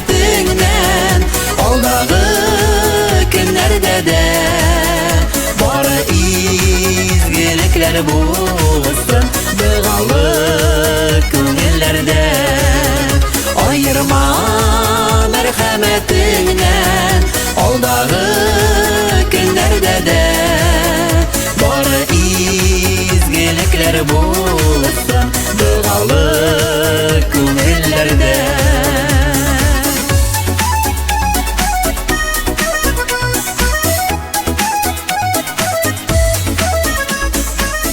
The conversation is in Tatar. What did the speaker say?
мәрхәмәтеңнән, алдагы көннәрдә дә бары изгелекләр булсын догалы күңелләрдә. Аерма мәрхәмәтеңнән, алдагы көннәрдә дә бары изгелекләр булсын догалы.